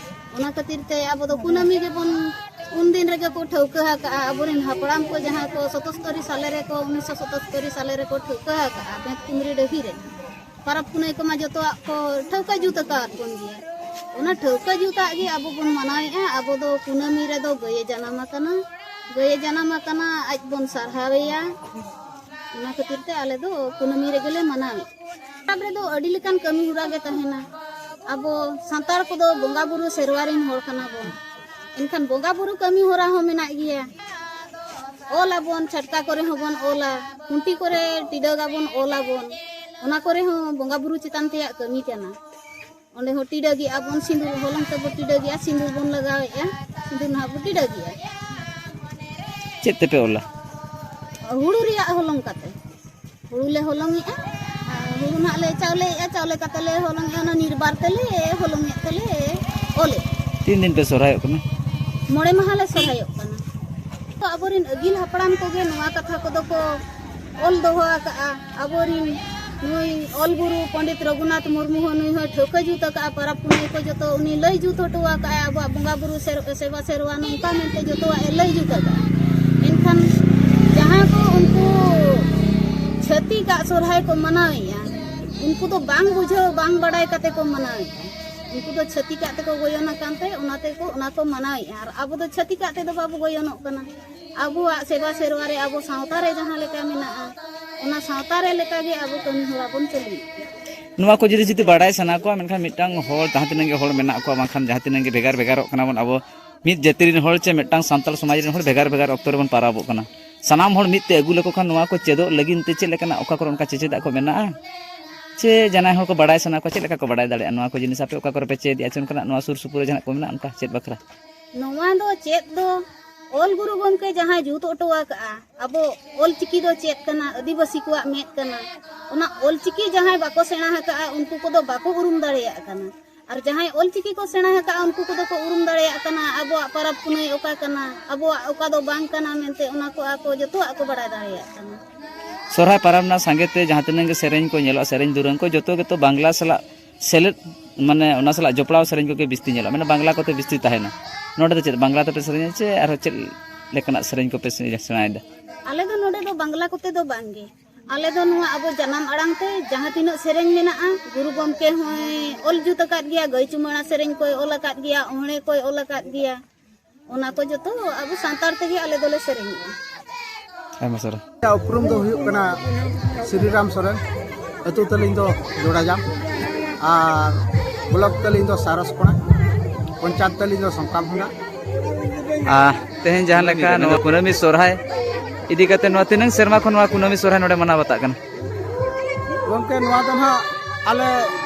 ᱚᱱᱟ ᱠᱷᱟᱹᱛᱤᱨ ᱛᱮ ᱟᱵᱚ ᱫᱚ ᱠᱩᱱᱟᱹᱢᱤ ᱜᱮᱵᱚᱱ, ᱩᱱ ᱫᱤᱱ ᱨᱮᱜᱮ ᱠᱚ ᱴᱷᱟᱹᱣᱠᱟᱹ ᱟᱠᱟᱫᱼᱟ ᱟᱵᱚᱨᱮᱱ ᱦᱟᱯᱲᱟᱢ ᱠᱚ, ᱡᱟᱦᱟᱸ ᱠᱚ ᱥᱚᱛᱚᱥᱛᱚᱨᱤ ᱥᱟᱞᱮ ᱨᱮᱠᱚ, ᱩᱱᱤᱥᱥᱚ ᱥᱚᱛᱚᱥᱛᱚᱨᱤ ᱥᱟᱞᱮ ᱨᱮᱠᱚ ᱴᱷᱟᱹᱣᱠᱟᱹ ᱟᱠᱟᱫᱼᱟ ᱵᱮᱸᱛᱠᱩᱢᱨᱤ ᱰᱟᱹᱦᱤ ᱨᱮ᱾ ᱯᱟᱨᱟᱵᱽ ᱯᱩᱱᱟᱹᱭ ᱠᱚᱢᱟ ᱡᱚᱛᱚᱣᱟᱜ ᱠᱚ ᱴᱷᱟᱹᱣᱠᱟᱹ ᱡᱩᱛ ᱟᱠᱟᱫ ᱵᱚᱱ ᱜᱮᱭᱟ᱾ ᱚᱱᱟ ᱴᱷᱟᱹᱣᱠᱟᱹ ᱡᱩᱛᱟᱜ ᱜᱮ ᱟᱵᱚ ᱵᱚᱱ ᱢᱟᱱᱟᱣᱮᱫᱼᱟ᱾ ᱟᱵᱚ ᱫᱚ ᱠᱩᱱᱟᱹᱢᱤ ᱨᱮᱫᱚ ᱜᱟᱹᱭᱮ ᱡᱟᱱᱟᱢ ᱟᱠᱟᱱᱟ, ᱜᱟᱹᱭᱮ ᱡᱟᱱᱟᱢ ᱟᱠᱟᱱᱟ, ᱟᱡ ᱵᱚᱱ ᱥᱟᱨᱦᱟᱣᱮᱭᱟ᱾ ᱚᱱᱟ ᱠᱷᱟᱹᱛᱤᱨ ᱛᱮ ᱟᱞᱮ ᱫᱚ ᱠᱩᱱᱟᱹᱢᱤ ᱨᱮᱜᱮ ᱞᱮ ᱢᱟᱱᱟᱣᱮᱫᱼᱟ᱾ ᱯᱚᱨᱚᱵᱽ ᱨᱮᱫᱚ ᱟᱹᱰᱤ ᱞᱮᱠᱟᱱ ᱠᱟᱹᱢᱤ ᱦᱚᱨᱟ ᱜᱮ ᱛᱟᱦᱮᱱᱟ᱾ ᱟᱵᱚ ᱥᱟᱱᱛᱟᱲ ᱠᱚᱫᱚ ᱵᱚᱸᱜᱟ ᱵᱩᱨᱩ ᱥᱮᱨᱣᱟ ᱨᱮᱱ ᱦᱚᱲ ᱠᱟᱱᱟ ᱵᱚᱱ, ᱮᱱᱠᱷᱟᱱ ᱵᱚᱸᱜᱟ ᱵᱩᱨᱩ ᱠᱟᱹᱢᱤ ᱦᱚᱨᱟ ᱦᱚᱸ ᱢᱮᱱᱟᱜ ᱜᱮᱭᱟ᱾ ᱚᱞ ᱟᱵᱚᱱ, ᱪᱷᱟᱴᱠᱟ ᱠᱚᱨᱮ ᱦᱚᱸᱵᱚᱱ ᱚᱞᱟ, ᱠᱷᱩᱱᱴᱤ ᱠᱚᱨᱮ ᱴᱤᱰᱟᱹᱜ ᱟᱵᱚᱱ, ᱚᱞ ᱟᱵᱚᱱ, ᱚᱱᱟ ᱠᱚᱨᱮ ᱦᱚᱸ ᱵᱚᱸᱜᱟ ᱵᱩᱨᱩ ᱪᱮᱛᱟᱱ ᱛᱮᱭᱟᱜ ᱠᱟᱹᱢᱤ ᱠᱟᱱᱟ᱾ ᱚᱸᱰᱮ ᱦᱚᱸ ᱴᱤᱰᱟᱹᱜᱮᱜᱼᱟ ᱵᱚᱱ, ᱥᱤᱸᱫᱩᱨ ᱦᱚᱞᱚᱝ ᱛᱮᱵᱚ ᱴᱤᱰᱟᱹᱜᱮᱜᱼᱟ, ᱥᱤᱸᱫᱩᱨ ᱵᱚᱱ ᱞᱟᱜᱟᱣᱮᱜᱼᱟ, ᱥᱤᱸᱫᱩᱨ ᱱᱟᱦᱟᱜ ᱵᱚ ᱴᱤᱰᱟᱹᱜᱮᱜᱼᱟ᱾ ᱪᱮᱫ ᱛᱮᱯᱮ ᱚᱞᱟ? ᱦᱩᱲᱩ ᱨᱮᱭᱟᱜ ᱦᱚᱞᱚᱝ ᱠᱟᱛᱮ, ᱦᱩᱲᱩ ᱞᱮ ᱦᱚᱞᱚᱝᱮᱜᱼᱟ, ᱟᱨ ᱦᱩᱲᱩ ᱱᱟᱦᱟᱜ ᱞᱮ ᱪᱟᱣᱞᱮᱭᱮᱜᱼᱟ, ᱪᱟᱣᱞᱮ ᱠᱟᱛᱮ ᱞᱮ ᱦᱚᱞᱚᱝᱮᱜᱼᱟ, ᱚᱱᱟ ᱱᱤᱨᱵᱟᱨ ᱛᱮᱞᱮ ᱦᱚᱞᱚᱝᱮᱫ ᱛᱮᱞᱮ ᱚᱞᱮᱜᱼᱟ᱾ ᱛᱤᱱ ᱫᱤᱱ ᱯᱮ ᱥᱚᱨᱦᱟᱭᱚᱜ ᱠᱟᱱᱟ? ᱢᱚᱬᱮ ᱢᱟᱦᱟ ᱞᱮ ᱥᱚᱨᱦᱟᱭᱚᱜ ᱠᱟᱱᱟ᱾ ᱛᱚ ᱟᱵᱚᱨᱮᱱ ᱟᱹᱜᱤᱞ ᱦᱟᱯᱲᱟᱢ ᱠᱚᱜᱮ ᱱᱚᱣᱟ ᱠᱟᱛᱷᱟ ᱠᱚᱫᱚ ᱠᱚ ᱚᱞ ᱫᱚᱦᱚ ᱟᱠᱟᱜᱼᱟ᱾ ᱟᱵᱚᱨᱮᱱ ᱱᱩᱭ ᱚᱞ ᱜᱩᱨᱩ ᱯᱚᱸᱰᱤᱛ ᱨᱚᱜᱷᱩᱱᱟᱛᱷ ᱢᱩᱨᱢᱩ ᱦᱚᱸ, ᱱᱩᱭ ᱦᱚᱸ ᱴᱷᱟᱹᱣᱠᱟᱹ ᱡᱩᱛ ᱟᱠᱟᱜᱼᱟ, ᱯᱟᱨᱟᱵᱽ ᱯᱩᱱᱟᱹᱭ ᱠᱚ ᱡᱚᱛᱚ ᱩᱱᱤ ᱞᱟᱹᱭ ᱡᱩᱛ ᱦᱚᱴᱚ ᱟᱠᱟᱜᱼᱟᱭ, ᱟᱵᱚᱣᱟᱜ ᱵᱚᱸᱜᱟ ᱵᱩᱨᱩ ᱥᱮᱨ-, ᱥᱮᱵᱟ ᱥᱮᱨᱣᱟ ᱱᱚᱝᱠᱟ ᱢᱮᱱᱛᱮ ᱡᱚᱛᱚᱣᱟᱜ ᱮ ᱞᱟᱹᱭ ᱡᱩᱛ ᱟᱠᱟᱜᱼᱟ᱾ ᱮᱱᱠᱷᱟᱱ ᱡᱟᱦᱟᱸ ᱠᱚ ᱩᱱᱠᱩ ᱪᱷᱟᱹᱛᱤᱠᱟᱜ ᱥᱚᱨᱦᱟᱭ ᱠᱚ ᱢᱟᱱᱟᱣᱮᱜᱼᱟ, ᱩᱱᱠᱩ ᱫᱚ ᱵᱟᱝ ᱵᱩᱡᱷᱟᱹᱣ ᱵᱟᱝ ᱵᱟᱰᱟᱭ ᱠᱟᱛᱮ ᱠᱚ ᱢᱟᱱᱟᱣᱮᱜᱼᱟ᱾ ᱩᱱᱠᱩ ᱫᱚ ᱪᱷᱟᱹᱛᱤᱠᱟᱜ ᱛᱮᱠᱚ ᱜᱚᱭᱚᱱ ᱟᱠᱟᱱ ᱛᱮ ᱚᱱᱟ ᱛᱮᱠᱚ, ᱚᱱᱟ ᱠᱚ ᱢᱟᱱᱟᱣᱮᱜᱼᱟ, ᱟᱨ ᱟᱵᱚ ᱫᱚ ᱪᱷᱟᱹᱛᱤᱠᱟᱜ ᱛᱮᱫᱚ ᱵᱟᱵᱚ ᱜᱚᱭᱚᱱᱚᱜ ᱠᱟᱱᱟ᱾ ᱟᱵᱚᱣᱟᱜ ᱥᱮᱵᱟ ᱥᱮᱨᱣᱟ ᱨᱮ, ᱟᱵᱚ ᱥᱟᱶᱛᱟ ᱨᱮ ᱡᱟᱦᱟᱸ ᱞᱮᱠᱟ ᱢᱮᱱᱟᱜᱼᱟ, ᱚᱱᱟ ᱥᱟᱶᱛᱟ ᱨᱮ ᱞᱮᱠᱟᱜᱮ ᱟᱵᱚ ᱠᱟᱹᱢᱤ ᱦᱚᱨᱟ ᱵᱚᱱ ᱪᱟᱹᱞᱩᱭᱮᱫᱼᱟ᱾ ᱱᱚᱣᱟ ᱠᱚ ᱡᱤᱱᱤᱥ ᱡᱩᱫᱤ ᱵᱟᱲᱟᱭ ᱥᱟᱱᱟ ᱠᱚᱣᱟ, ᱢᱮᱱᱠᱷᱟᱱ ᱢᱤᱫᱴᱟᱝ ᱦᱚᱲ, ᱡᱟᱦᱟᱸ ᱛᱤᱱᱟᱹᱜ ᱜᱮ ᱦᱚᱲ ᱢᱮᱱᱟᱜ ᱠᱚᱣᱟ, ᱵᱟᱝᱠᱷᱟᱱ ᱡᱟᱦᱟᱸ ᱛᱤᱱᱟᱹᱜ ᱜᱮ ᱵᱷᱮᱜᱟᱨ ᱵᱷᱮᱜᱟᱨᱚᱜ ᱠᱟᱱᱟ ᱵᱚᱱ, ᱟᱵᱚ ᱢᱤᱫ ᱡᱟᱹᱛᱤ ᱨᱮᱱ ᱦᱚᱲ ᱪᱮ ᱢᱤᱫᱴᱟᱝ ᱥᱟᱱᱛᱟᱲ ᱥᱚᱢᱟᱡᱽ ᱨᱮᱱ ᱦᱚᱲ ᱵᱷᱮᱜᱟᱨ ᱵᱷᱮᱜᱟᱨ ᱚᱠᱛᱚ ᱨᱮᱵᱚᱱ ᱯᱟᱨᱟᱵᱚᱜ ᱠᱟᱱᱟ᱾ ᱥᱟᱱᱟᱢ ᱦᱚᱲ ᱢᱤᱫ ᱛᱮ ᱟᱹᱜᱩ ᱞᱮᱠᱚ ᱠᱷᱟᱱ, ᱱᱚᱣᱟ ᱠᱚ ᱪᱮᱫᱚᱜ ᱞᱟᱹᱜᱤᱫ ᱛᱮ ᱪᱮᱫ ᱞᱮᱠᱟᱱᱟᱜ, ᱚᱠᱟ ᱠᱚᱨᱮ ᱚᱱᱠᱟ ᱪᱮᱪᱮᱫᱟᱜ ᱠᱚ ᱢᱮᱱᱟᱜᱼᱟ? ᱪᱮ ᱡᱟᱦᱟᱸᱭ ᱦᱚᱲ ᱠᱚ ᱵᱟᱲᱟᱭ ᱥᱟᱱᱟ ᱠᱚᱣᱟ, ᱪᱮᱫ ᱞᱮᱠᱟ ᱠᱚ ᱵᱟᱲᱟᱭ ᱫᱟᱲᱮᱭᱟᱜᱼᱟ ᱱᱚᱣᱟ ᱠᱚ ᱡᱤᱱᱤᱥ? ᱟᱯᱮ ᱚᱠᱟ ᱠᱚᱨᱮ ᱯᱮ ᱪᱮᱫ ᱮᱫᱼᱟ, ᱪᱮ ᱚᱱᱠᱟᱱᱟᱜ ᱱᱚᱣᱟ ᱥᱩᱨ ᱥᱩᱯᱩᱨ ᱨᱮ ᱡᱟᱦᱟᱱᱟᱜ ᱠᱚ ᱢᱮᱱᱟᱜᱼᱟ ᱚᱱᱠᱟ ᱪᱮᱫ ᱵᱟᱠᱷᱨᱟ? ᱱᱚᱣᱟ ᱫᱚ ᱪᱮᱫ ᱫᱚ ᱚᱞ ᱜᱩᱨᱩ ᱜᱚᱢᱠᱮ ᱡᱟᱦᱟᱸᱭ ᱡᱩᱛ ᱦᱚᱴᱚ ᱟᱠᱟᱜᱼᱟ, ᱟᱵᱚ ᱚᱞ ᱪᱤᱠᱤ ᱫᱚ ᱪᱮᱫ ᱠᱟᱱᱟ? ᱟᱹᱫᱤᱵᱟᱹᱥᱤ ᱠᱚᱣᱟᱜ ᱢᱮᱫ ᱠᱟᱱᱟ᱾ ᱚᱱᱟ ᱚᱞ ᱪᱤᱠᱤ ᱡᱟᱦᱟᱸᱭ ᱵᱟᱠᱚ ᱥᱮᱬᱟ ᱟᱠᱟᱜᱼᱟ, ᱩᱱᱠᱩ ᱠᱚᱫᱚ ᱵᱟᱠᱚ ᱩᱨᱩᱢ ᱫᱟᱲᱮᱭᱟᱜ ᱠᱟᱱᱟ᱾ ᱟᱨ ᱡᱟᱦᱟᱸᱭ ᱚᱞ ᱪᱤᱠᱤ ᱠᱚ ᱥᱮᱬᱟ ᱟᱠᱟᱜᱼᱟ, ᱩᱱᱠᱩ ᱠᱚᱫᱚ ᱠᱚ ᱩᱨᱩᱢ ᱫᱟᱲᱮᱭᱟᱜ ᱠᱟᱱᱟ, ᱟᱵᱚᱣᱟᱜ ᱯᱚᱨᱚᱵᱽ ᱯᱩᱱᱟᱹᱭ ᱚᱠᱟ ᱠᱟᱱᱟ, ᱟᱵᱚᱣᱟᱜ ᱚᱠᱟ ᱫᱚ ᱵᱟᱝ ᱠᱟᱱᱟ ᱢᱮᱱᱛᱮ, ᱚᱱᱟ ᱠᱚ ᱟᱠᱚ ᱡᱚᱛᱚᱣᱟᱜ ᱠᱚ ᱵᱟᱲᱟᱭ ᱫᱟᱲᱮᱭᱟᱜ ᱠᱟᱱᱟ᱾ ᱥᱚᱨᱦᱟᱭ ᱯᱚᱨᱚᱵᱽ ᱨᱮᱱᱟᱜ ᱥᱟᱸᱜᱮ ᱛᱮ ᱡᱟᱦᱟᱸ ᱛᱤᱱᱟᱹᱜ ᱜᱮ ᱥᱮᱨᱮᱧ ᱠᱚ ᱧᱮᱞᱚᱜᱼᱟ, ᱥᱮᱨᱮᱧ ᱫᱩᱨᱟᱹᱝ ᱠᱚ, ᱡᱚᱛᱚ ᱜᱮᱛᱚ ᱵᱟᱝᱞᱟ ᱥᱟᱞᱟᱜ ᱥᱮᱞᱮᱫ ᱢᱟᱱᱮ ᱚᱱᱟ ᱥᱟᱞᱟᱜ ᱡᱚᱯᱲᱟᱣ ᱥᱮᱨᱮᱧ ᱠᱚᱜᱮ ᱵᱤᱥᱛᱤ ᱧᱮᱞᱚᱜᱼᱟ, ᱢᱟᱱᱮ ᱵᱟᱝᱞᱟ ᱠᱚᱛᱮ ᱵᱤᱥᱛᱤ ᱛᱟᱦᱮᱱᱟ᱾ ᱱᱚᱰᱮ ᱫᱚ ᱪᱮᱫ ᱵᱟᱝᱞᱟ ᱛᱮᱯᱮ ᱥᱮᱨᱮᱧᱟ ᱪᱮ ᱟᱨᱦᱚᱸ ᱪᱮᱫ ᱞᱮᱠᱟᱱᱟᱜ ᱥᱮᱨᱮᱧ ᱠᱚᱯᱮ ᱥᱮ-, ᱥᱮᱬᱟᱭᱮᱫᱟ? ᱟᱞᱮ ᱫᱚ ᱱᱚᱰᱮ ᱫᱚ ᱵᱟᱝᱞᱟ ᱠᱚᱛᱮ ᱫᱚ ᱵᱟᱝ ᱜᱮ᱾ ᱟᱞᱮ ᱫᱚ ᱱᱚᱣᱟ ᱟᱵᱚ ᱡᱟᱱᱟᱢ ᱟᱲᱟᱝ ᱛᱮ ᱡᱟᱦᱟᱸ ᱛᱤᱱᱟᱹᱜ ᱥᱮᱨᱮᱧ ᱢᱮᱱᱟᱜᱼᱟ, ᱜᱩᱨᱩ ᱜᱚᱢᱠᱮ ᱦᱚᱸᱭ ᱚᱞ ᱡᱩᱛ ᱟᱠᱟᱫ ᱜᱮᱭᱟ, ᱜᱟᱹᱭ ᱪᱩᱢᱟᱹᱲᱟ ᱥᱮᱨᱮᱧ ᱠᱚᱭ ᱚᱞ ᱟᱠᱟᱫ ᱜᱮᱭᱟ, ᱚᱦᱬᱮ ᱠᱚᱭ ᱚᱞ ᱟᱠᱟᱫ ᱜᱮᱭᱟ, ᱚᱱᱟ ᱠᱚ ᱡᱚᱛᱚ ᱟᱵᱚ ᱥᱟᱱᱛᱟᱲ ᱛᱮᱜᱮ ᱟᱞᱮ ᱫᱚᱞᱮ ᱥᱮᱨᱮᱧᱮᱜᱼᱟ᱾ ᱟᱭᱢᱟ ᱥᱟᱨᱦᱟᱣ᱾ ᱤᱧᱟᱹᱜ ᱩᱯᱨᱩᱢ ᱫᱚ ᱦᱩᱭᱩᱜ ᱠᱟᱱᱟ ᱥᱨᱤᱨᱟᱢ ᱥᱚᱨᱮᱱ, ᱟᱹᱛᱩ ᱛᱟᱹᱞᱤᱧ ᱫᱚ ᱡᱳᱲᱟᱡᱟᱢ, ᱟᱨ ᱵᱞᱚᱠ ᱛᱟᱹᱞᱤᱧ ᱫᱚ ᱥᱟᱨᱚᱥᱠᱚᱬᱟ, ᱯᱚᱧᱪᱟᱭᱮᱛ ᱛᱟᱹᱞᱤᱧ ᱫᱚ ᱥᱚᱝᱠᱟᱞ ᱦᱚᱸᱰᱟ᱾ ᱟᱨ ᱛᱮᱦᱮᱧ ᱡᱟᱦᱟᱸ ᱞᱮᱠᱟ ᱱᱚᱣᱟ ᱠᱩᱱᱟᱹᱢᱤ ᱥᱚᱨᱦᱟᱭ ᱤᱫᱤ ᱠᱟᱛᱮ, ᱱᱚᱣᱟ ᱛᱤᱱᱟᱹᱝ ᱥᱮᱨᱢᱟ ᱠᱷᱚᱱ ᱱᱚᱣᱟ ᱠᱩᱱᱟᱹᱢᱤ ᱥᱚᱨᱦᱟᱭ ᱱᱚᱰᱮ ᱢᱟᱱᱟᱣ ᱵᱟᱛᱟᱜ ᱠᱟᱱᱟ? ᱜᱚᱢᱠᱮ, ᱱᱚᱣᱟ ᱫᱚ ᱱᱟᱦᱟᱜ ᱟᱞᱮ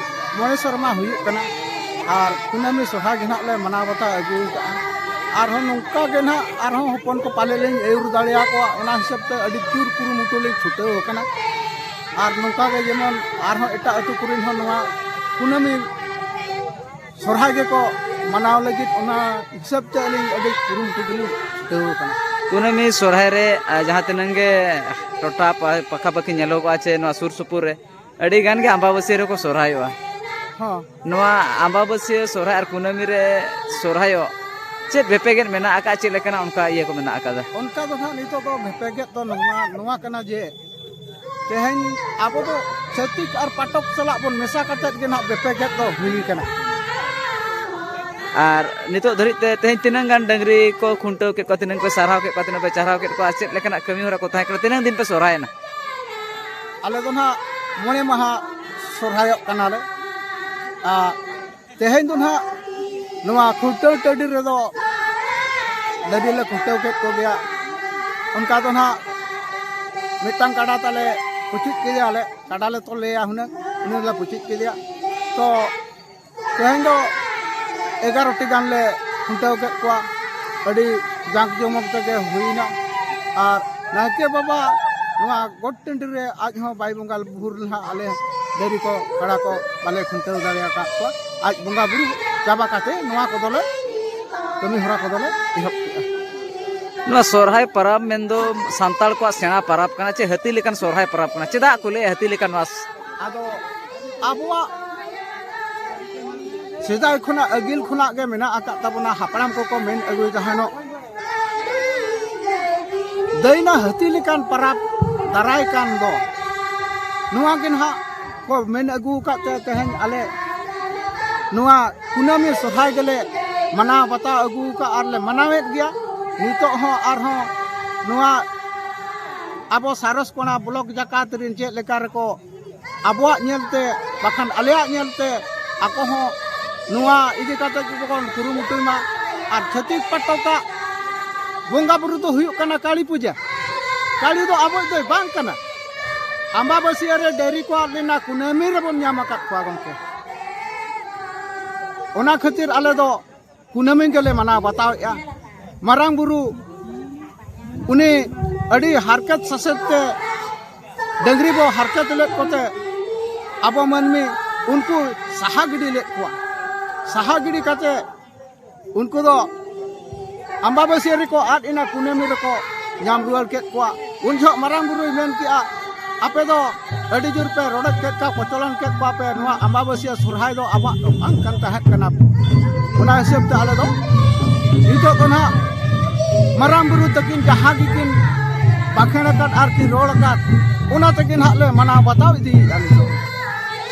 ᱢᱚᱬᱮ ᱥᱮᱨᱢᱟ ᱦᱩᱭᱩᱜ ᱠᱟᱱᱟ, ᱟᱨ ᱠᱩᱱᱟᱹᱢᱤ ᱥᱚᱨᱦᱟᱭ ᱜᱮ ᱱᱟᱦᱟᱜ ᱞᱮ ᱢᱟᱱᱟᱣ ᱵᱟᱛᱟᱣ ᱟᱹᱜᱩ ᱟᱠᱟᱫᱼᱟ᱾ ᱟᱨᱦᱚᱸ ᱱᱚᱝᱠᱟ ᱜᱮ ᱱᱟᱦᱟᱜ ᱟᱨᱦᱚᱸ ᱦᱚᱯᱚᱱ ᱠᱚ ᱯᱟᱞᱮ ᱞᱤᱧ ᱟᱹᱭᱩᱨ ᱫᱟᱲᱮᱭᱟᱠᱚᱣᱟ, ᱚᱱᱟ ᱦᱤᱥᱟᱹᱵ ᱛᱮ ᱟᱹᱰᱤ ᱡᱳᱨ ᱠᱩᱨᱩᱢᱩᱴᱩ ᱞᱤᱧ ᱪᱷᱩᱴᱟᱹᱣ ᱟᱠᱟᱱᱟ᱾ ᱟᱨ ᱱᱚᱝᱠᱟ ᱜᱮ ᱡᱮᱢᱚᱱ ᱟᱨᱦᱚᱸ ᱮᱴᱟᱜ ᱟᱹᱛᱩ ᱠᱚᱨᱮᱱ ᱦᱚᱸ ᱱᱚᱣᱟ ᱠᱩᱱᱟᱹᱢᱤ ᱥᱚᱨᱦᱟᱭ ᱜᱮᱠᱚ ᱢᱟᱱᱟᱣ ᱞᱟᱹᱜᱤᱫ, ᱚᱱᱟ ᱦᱤᱥᱟᱹᱵ ᱛᱮ ᱟᱹᱞᱤᱧ ᱟᱹᱰᱤ ᱠᱩᱨᱩᱢᱩᱴᱩ ᱜᱮᱞᱤᱧ ᱪᱷᱩᱴᱟᱹᱣ ᱟᱠᱟᱱᱟ᱾ ᱠᱩᱱᱟᱹᱢᱤ ᱥᱚᱨᱦᱟᱭ ᱨᱮ, ᱟᱨ ᱡᱟᱦᱟᱸ ᱛᱤᱱᱟᱹᱝ ᱜᱮ ᱴᱚᱴᱷᱟ ᱯᱟ-, ᱯᱟᱠᱷᱟ ᱯᱟᱹᱠᱷᱤ ᱧᱮᱞᱚᱜᱚᱜᱼᱟ ᱪᱮ ᱱᱚᱣᱟ ᱥᱩᱨ ᱥᱩᱯᱩᱨ ᱨᱮ ᱟᱹᱰᱤ ᱜᱟᱱ ᱜᱮ ᱟᱢᱵᱟᱵᱟᱹᱥᱭᱟᱹ ᱨᱮᱠᱚ ᱥᱚᱨᱦᱟᱭᱚᱜᱼᱟ᱾ ᱦᱚᱸ᱾ ᱱᱚᱣᱟ ᱟᱢᱵᱟᱵᱟᱹᱥᱭᱟᱹ ᱥᱚᱨᱦᱟᱭ ᱟᱨ ᱠᱩᱱᱟᱹᱢᱤ ᱨᱮ ᱥᱚᱨᱦᱟᱭᱚᱜ ᱪᱮᱫ ᱵᱷᱮᱯᱮᱜᱮᱫ ᱢᱮᱱᱟᱜ ᱟᱠᱟᱫ, ᱪᱮᱫ ᱞᱮᱠᱟᱱᱟᱜ ᱚᱱᱠᱟ ᱤᱭᱟᱹ ᱠᱚ ᱢᱮᱱᱟᱜ ᱟᱠᱟᱫᱟ? ᱚᱱᱠᱟ ᱫᱚ ᱱᱟᱦᱟᱜ ᱱᱤᱛᱚᱜ ᱫᱚ ᱵᱷᱮᱯᱮᱜᱮᱫ ᱫᱚ ᱱᱚᱣᱟ, ᱱᱚᱣᱟ ᱠᱟᱱᱟ ᱡᱮ ᱛᱮᱦᱮᱧ ᱟᱵᱚ ᱫᱚ ᱪᱷᱟᱹᱛᱤᱠ ᱟᱨ ᱯᱟᱴᱚᱠ ᱥᱟᱞᱟᱜ ᱵᱚᱱ ᱢᱮᱥᱟ ᱠᱟᱛᱮᱫ ᱜᱮ ᱱᱟᱦᱟᱜ ᱵᱷᱮᱯᱮᱜᱮᱫ ᱫᱚ ᱦᱩᱭ ᱠᱟᱱᱟ᱾ ᱟᱨ ᱱᱤᱛᱚᱜ ᱫᱷᱟᱹᱨᱤᱡ ᱛᱮ ᱛᱮᱦᱮᱧ ᱛᱤᱱᱟᱹᱝ ᱜᱟᱱ ᱰᱟᱹᱝᱨᱤ ᱠᱚ ᱠᱷᱩᱱᱴᱟᱹᱣ ᱠᱮᱫ ᱠᱚᱣᱟ, ᱛᱤᱱᱟᱹᱝ ᱯᱮ ᱥᱟᱨᱦᱟᱣ ᱠᱮᱫ ᱠᱚᱣᱟ, ᱛᱤᱱᱟᱹᱝ ᱯᱮ ᱪᱟᱨᱦᱟᱣ ᱠᱮᱫ ᱠᱚᱣᱟ, ᱟᱨ ᱪᱮᱫ ᱞᱮᱠᱟᱱᱟᱜ ᱠᱟᱹᱢᱤ ᱦᱚᱨᱟ ᱠᱚ ᱛᱟᱦᱮᱸ ᱠᱟᱱᱟ, ᱛᱤᱱᱟᱹᱝ ᱫᱤᱱ ᱯᱮ ᱥᱚᱨᱦᱟᱭᱮᱱᱟ? ᱟᱞᱮ ᱫᱚ ᱱᱟᱦᱟᱜ ᱢᱚᱬᱮ ᱢᱟᱦᱟ ᱥᱚᱨᱦᱟᱭᱚᱜ ᱠᱟᱱᱟᱞᱮ᱾ ᱟᱨ ᱛᱮᱦᱮᱧ ᱫᱚ ᱱᱟᱦᱟᱜ ᱱᱚᱣᱟ ᱠᱷᱩᱱᱴᱟᱹᱣ ᱴᱟᱺᱰᱤ ᱨᱮᱫᱚ ᱰᱟᱹᱝᱨᱤ ᱞᱮ ᱠᱷᱩᱱᱴᱟᱹᱣ ᱠᱮᱫ ᱠᱚᱜᱮᱭᱟ᱾ ᱚᱱᱠᱟ ᱫᱚ ᱱᱟᱦᱟᱜ ᱢᱤᱫᱴᱟᱝ ᱠᱟᱰᱟ ᱛᱟᱞᱮ ᱯᱩᱪᱩᱡ ᱠᱮᱫᱮᱭᱟᱞᱮ, ᱠᱟᱰᱟ ᱞᱮ ᱛᱚᱞᱮᱭᱟ ᱦᱩᱱᱟᱹᱝ, ᱩᱱᱤ ᱞᱮ ᱯᱩᱪᱩᱡ ᱠᱮᱫᱮᱭᱟ᱾ ᱛᱚ ᱛᱮᱦᱮᱧ ᱫᱚ ᱮᱜᱟᱨᱚ ᱴᱤ ᱜᱟᱱ ᱞᱮ ᱠᱷᱩᱱᱴᱟᱹᱣ ᱠᱮᱫ ᱠᱚᱣᱟ᱾ ᱟᱹᱰᱤ ᱡᱟᱸᱠ ᱡᱚᱢᱚᱠ ᱛᱮᱜᱮ ᱦᱩᱭᱱᱟ᱾ ᱟᱨ ᱱᱟᱭᱠᱮ ᱵᱟᱵᱟ ᱱᱚᱣᱟ ᱜᱚᱴ ᱴᱟᱺᱰᱤ ᱨᱮ ᱟᱡ ᱦᱚᱸ ᱵᱟᱭ ᱵᱚᱸᱜᱟ ᱵᱩᱨᱩ ᱞᱮᱱᱟ᱾ ᱟᱞᱮ ᱰᱟᱹᱝᱨᱤ ᱠᱚ ᱠᱟᱰᱟ ᱠᱚ ᱵᱟᱞᱮ ᱠᱷᱩᱱᱴᱟᱹᱣ ᱫᱟᱲᱮ ᱟᱠᱟᱫ ᱠᱚᱣᱟ᱾ ᱟᱡ ᱵᱚᱸᱜᱟ ᱵᱩᱨᱩ ᱪᱟᱵᱟ ᱠᱟᱛᱮ ᱱᱚᱣᱟ ᱠᱚᱫᱚᱞᱮ, ᱠᱟᱹᱢᱤ ᱦᱚᱨᱟ ᱠᱚᱫᱚᱞᱮ ᱮᱦᱚᱵ ᱠᱮᱫᱼᱟ᱾ ᱱᱚᱣᱟ ᱥᱚᱨᱦᱟᱭ ᱯᱟᱨᱟᱵᱽ ᱢᱮᱱᱫᱚ ᱥᱟᱱᱛᱟᱲ ᱠᱚᱣᱟᱜ ᱥᱮᱬᱟ ᱯᱟᱨᱟᱵᱽ ᱠᱟᱱᱟ ᱪᱮ ᱦᱟᱹᱛᱤ ᱞᱮᱠᱟᱱ ᱥᱚᱨᱦᱟᱭ ᱯᱟᱨᱟᱵᱽ ᱠᱟᱱᱟ? ᱪᱮᱫᱟᱜ ᱠᱚ ᱞᱟᱹᱭᱟ ᱦᱟᱹᱛᱤ ᱞᱮᱠᱟᱱ ᱱᱚᱣᱟ ᱥ- ᱟᱫᱚ ᱟᱵᱚᱣᱟᱜ ᱥᱮᱫᱟᱭ ᱠᱷᱚᱱᱟᱜ, ᱟᱹᱜᱤᱞ ᱠᱷᱚᱱᱟᱜ ᱜᱮ ᱢᱮᱱᱟᱜ ᱟᱠᱟᱫ ᱛᱟᱵᱚᱱᱟ, ᱦᱟᱯᱲᱟᱢ ᱠᱚᱠᱚ ᱢᱮᱱ ᱟᱹᱜᱩᱭ ᱛᱟᱦᱮᱱᱚᱜ, ᱫᱟᱹᱭᱱᱟ ᱦᱟᱹᱛᱤ ᱞᱮᱠᱟᱱ ᱯᱟᱨᱟᱵᱽ ᱫᱟᱨᱟᱭ ᱠᱟᱱ ᱫᱚ᱾ ᱱᱚᱣᱟ ᱜᱮ ᱱᱟᱦᱟᱜ ᱠᱚ ᱢᱮᱱ ᱟᱹᱜᱩ ᱟᱠᱟᱫ ᱛᱮ ᱛᱮᱦᱮᱧ ᱟᱞᱮ ᱱᱚᱣᱟ ᱠᱩᱱᱟᱹᱢᱤ ᱥᱚᱨᱦᱟᱭ ᱜᱮᱞᱮ ᱢᱟᱱᱟᱣ ᱵᱟᱛᱟᱣ ᱟᱹᱜᱩ ᱟᱠᱟᱫ ᱟᱨ ᱞᱮ ᱢᱟᱱᱟᱣᱮᱫ ᱜᱮᱭᱟ᱾ ᱱᱤᱛᱚᱜ ᱦᱚᱸ ᱟᱨᱦᱚᱸ ᱱᱚᱣᱟ ᱟᱵᱚ ᱥᱟᱨᱚᱥᱠᱚᱬᱟ ᱵᱞᱚᱠ ᱡᱟᱠᱟᱛ ᱨᱮᱱ ᱪᱮᱫ ᱞᱮᱠᱟ ᱨᱮᱠᱚ ᱟᱵᱚᱣᱟᱜ ᱧᱮᱞᱛᱮ, ᱵᱟᱠᱷᱟᱱ ᱟᱞᱮᱭᱟᱜ ᱧᱮᱞᱛᱮ ᱟᱠᱚ ᱦᱚᱸ ᱱᱚᱣᱟ ᱤᱫᱤ ᱠᱟᱛᱮ ᱜᱮᱵᱚᱱ ᱠᱩᱨᱩᱢᱩᱴᱩᱭ ᱢᱟ᱾ ᱟᱨ ᱪᱷᱟᱹᱛᱤᱠ ᱯᱟᱴᱚᱠᱟᱜ ᱵᱚᱸᱜᱟ ᱵᱩᱨᱩ ᱫᱚ ᱦᱩᱭᱩᱜ ᱠᱟᱱᱟ ᱠᱟᱹᱞᱤ ᱯᱩᱡᱟᱹ᱾ ᱠᱟᱹᱞᱤ ᱫᱚ ᱟᱵᱚᱭᱤᱡ ᱫᱚᱭ ᱵᱟᱝ ᱠᱟᱱᱟ᱾ ᱟᱢᱵᱟᱵᱟᱹᱥᱭᱟᱹ ᱨᱮ ᱰᱟᱹᱝᱨᱤ ᱠᱚ ᱟᱫ ᱞᱮᱱᱟ, ᱠᱩᱱᱟᱹᱢᱤ ᱨᱮᱵᱚᱱ ᱧᱟᱢ ᱟᱠᱟᱫ ᱠᱚᱣᱟ ᱜᱚᱢᱠᱮ᱾ ᱚᱱᱟ ᱠᱷᱟᱹᱛᱤᱨ ᱟᱞᱮ ᱫᱚ ᱠᱩᱱᱟᱹᱢᱤ ᱜᱮᱞᱮ ᱢᱟᱱᱟᱣ ᱵᱟᱛᱟᱣᱮᱫᱼᱟ᱾ ᱢᱟᱨᱟᱝ ᱵᱩᱨᱩ ᱩᱱᱤ ᱟᱹᱰᱤ ᱦᱟᱨᱠᱮᱛ ᱥᱟᱥᱮᱛ ᱛᱮ ᱰᱟᱹᱝᱨᱤ ᱵᱚ ᱦᱟᱨᱠᱮᱛ ᱞᱮᱫ ᱠᱚᱛᱮ ᱟᱵᱚ ᱢᱟᱹᱱᱢᱤ ᱩᱱᱠᱩ ᱥᱟᱦᱟ ᱜᱤᱰᱤ ᱞᱮᱫ ᱠᱚᱣᱟ᱾ ᱥᱟᱦᱟ ᱜᱤᱰᱤ ᱠᱟᱛᱮ ᱩᱱᱠᱩ ᱫᱚ ᱟᱢᱵᱟᱵᱟᱹᱥᱭᱟᱹ ᱨᱮᱠᱚ ᱟᱫ ᱮᱱᱟ, ᱠᱩᱱᱟᱹᱢᱤ ᱨᱮᱠᱚ ᱧᱟᱢ ᱨᱩᱣᱟᱹᱲ ᱠᱮᱫ ᱠᱚᱣᱟ᱾ ᱩᱱ ᱡᱚᱦᱚᱜ ᱢᱟᱨᱟᱝ ᱵᱩᱨᱩᱭ ᱢᱮᱱ ᱠᱮᱜᱼᱟ, "ᱟᱯᱮ ᱫᱚ ᱟᱹᱰᱤ ᱡᱳᱨ ᱯᱮ ᱨᱚᱰᱚᱡ ᱠᱮᱫ ᱠᱚᱣᱟ, ᱠᱚᱪᱚᱞᱚᱱ ᱠᱮᱫ ᱠᱚᱣᱟ ᱯᱮ, ᱱᱚᱣᱟ ᱟᱢᱵᱟᱵᱟᱹᱥᱭᱟᱹ ᱥᱚᱨᱦᱟᱭ ᱫᱚ ᱟᱵᱚᱣᱟᱜ ᱫᱚ ᱵᱟᱝ ᱠᱟᱱ ᱛᱟᱦᱮᱸᱫ ᱠᱟᱱᱟ᱾ ᱚᱱᱟ ᱦᱤᱥᱟᱹᱵ ᱛᱮ ᱟᱞᱮ ᱫᱚ ᱱᱤᱛᱚᱜ ᱫᱚ ᱱᱟᱦᱟᱜ ᱢᱟᱨᱟᱝ ᱵᱩᱨᱩ ᱛᱟᱹᱠᱤᱱ ᱡᱟᱦᱟᱸ ᱜᱮᱠᱤᱱ ᱵᱟᱠᱷᱮᱬ ᱟᱠᱟᱫ ᱟᱨ ᱠᱤᱱ ᱨᱚᱲ ᱟᱠᱟᱫ, ᱚᱱᱟ ᱛᱮᱜᱮ ᱱᱟᱦᱟᱜ ᱞᱮ ᱢᱟᱱᱟᱣ ᱵᱟᱛᱟᱣ ᱤᱫᱤᱭᱮᱫᱼᱟ ᱱᱤᱛᱚᱜ᱾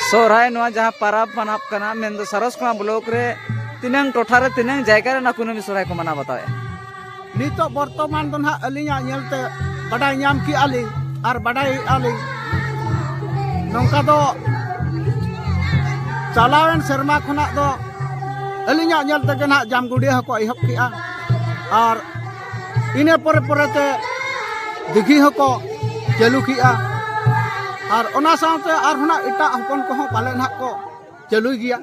ᱥᱚᱦᱨᱟᱭ ᱱᱚᱣᱟ ᱡᱟᱦᱟᱸ ᱯᱟᱨᱟᱵᱽ ᱢᱟᱱᱟᱜ ᱠᱟᱱᱟ, ᱢᱮᱱᱫᱚ ᱥᱟᱨᱚᱥᱠᱚᱬᱟ ᱵᱞᱚᱠ ᱨᱮ ᱛᱤᱱᱟᱹᱝ ᱴᱚᱴᱷᱟ ᱨᱮ ᱛᱤᱱᱟᱹᱝ ᱡᱟᱭᱜᱟ ᱨᱮ ᱱᱚᱣᱟ ᱠᱩᱱᱟᱹᱢᱤ ᱥᱚᱦᱨᱟᱭ ᱠᱚ ᱢᱟᱱᱟᱣ ᱵᱟᱛᱟᱣᱮᱫᱼᱟ?" ᱱᱤᱛᱚᱜ ᱵᱚᱨᱛᱚᱢᱟᱱ ᱫᱚ ᱱᱟᱦᱟᱜ ᱟᱹᱞᱤᱧᱟᱜ ᱧᱮᱞᱛᱮ ᱵᱟᱰᱟᱭ ᱧᱟᱢ ᱠᱮᱜᱼᱟ ᱞᱤᱧ ᱟᱨ ᱵᱟᱰᱟᱭᱮᱫᱼᱟ ᱞᱤᱧ, ᱱᱚᱝᱠᱟ ᱫᱚ ᱪᱟᱞᱟᱣᱮᱱ ᱥᱮᱨᱢᱟ ᱠᱷᱚᱱᱟᱜ ᱫᱚ ᱟᱹᱞᱤᱧᱟᱜ ᱧᱮᱞ ᱛᱮᱜᱮ ᱱᱟᱦᱟᱜ ᱡᱟᱢᱜᱩᱰᱤᱭᱟᱹ ᱦᱚᱸᱠᱚ ᱮᱦᱚᱵ ᱠᱮᱜᱼᱟ ᱟᱨ ᱤᱱᱟᱹ ᱯᱚᱨᱮ ᱯᱚᱨᱮᱛᱮ ᱫᱤᱜᱷᱤ ᱦᱚᱸᱠᱚ ᱪᱟᱹᱞᱩ ᱠᱮᱜᱼᱟ ᱟᱨ ᱚᱱᱟ ᱥᱟᱶᱛᱮ ᱟᱨᱦᱚᱸ ᱱᱟᱜ ᱮᱴᱟᱜ ᱦᱚᱯᱚᱱ ᱠᱚᱦᱚᱸ ᱯᱟᱞᱮ ᱱᱟᱦᱟᱜ ᱠᱚ ᱪᱟᱹᱞᱩᱭ ᱜᱮᱭᱟ᱾